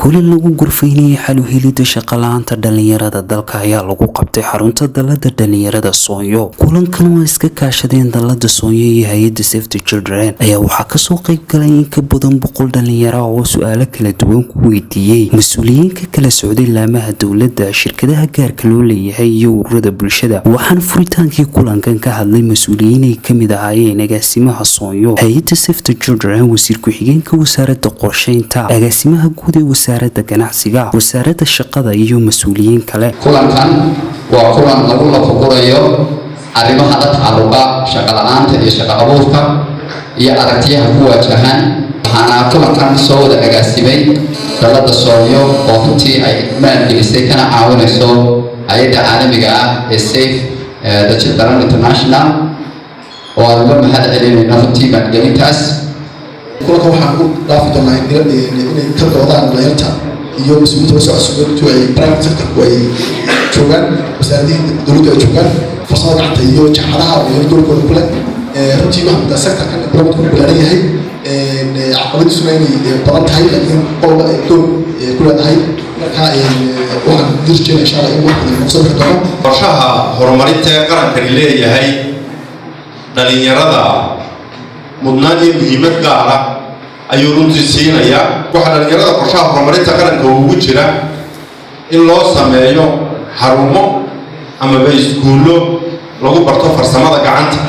Kulan lagu gurfaynayay xal u helidda shaqo la'aanta dhalinyarada dalka ayaa lagu qabtay xarunta dalada dhalinyarada Soonyo. Kulankan oo iska kaashadeen dalada Soonyo iyo hay'adda Save the Children ayaa waxaa kasoo qayb galay in ka badan 100 dhalinyaro oo su-aalo kala duwan ku weydiiyey mas-uuliyiin ka kala socday laamaha dowladda, shirkadaha gaarka loo leeyahay iyo ururada bulshada. Waxaana furitaankii kulankan ka hadlay mas-uuliyiin ay kamid ahaayeen agaasimaha Soonyo, hay'adda Save the Children, wasiir ku-xigeenka wasaaradda qorsheynta, agaasimaha guud ee wasaaradda ganacsiga, wasaaradda shaqada iyo mas-uuliyiin kale. Kulankan waa kulan lagu lafagurayo arrimaha la tacalluqa shaqo la'aanta iyo shaqo abuurka iyo aragtiyaha ku waajahan. Waxaana kulankan soo wada agaasimay dalada Soonyo oo runtii ay maalgelisay kana caawinayso hay'adda caalamiga ah ee Save the Children International, oo aan uga mahad celinayno runtii maalgelintaas. Kulankan waxaan ku dhaafi doonaa inay ka doodaan dhalinyarta iyo mas-uuliyiinta la soo casuumay ay private sectorku ay joogaan, wasaaradihii dowladdu ay joogaan, farsamada gacanta iyo jaamacadaha oo doorkooda ku leh. Runtii waxaa muddaa sectorkan employment ku ballaaran yahay, caqabadiisuna inay badan tahay, laakiin qolba ay door ku leedahay. Marka waxaan dirjeena, insha Allah, in wax badan noqso bixi doono. Qorshaha horumarinta ee qarankani leeyahay dhalinyarada mudnaan iyo muhiimad gaara ayuu runtii siinayaa. Waxaa dhalinyarada qorshaha horumarinta qaranka ugu jira in loo sameeyo xarumo amaba iskuullo lagu barto farsamada gacanta.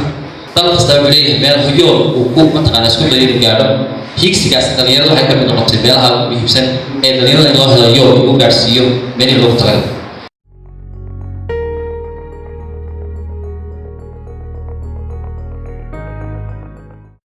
Dal kasta wuxuu leeyahay meel yool uu ku mataqaana isku dayo inuu gaadho. Hiigsigaas dhalinyarada waxay ka mid noqotay meelaha muhiimsan ee dhalinyarada in loo helo yool uu gaadhsiiyo meelihii loogu talagalay.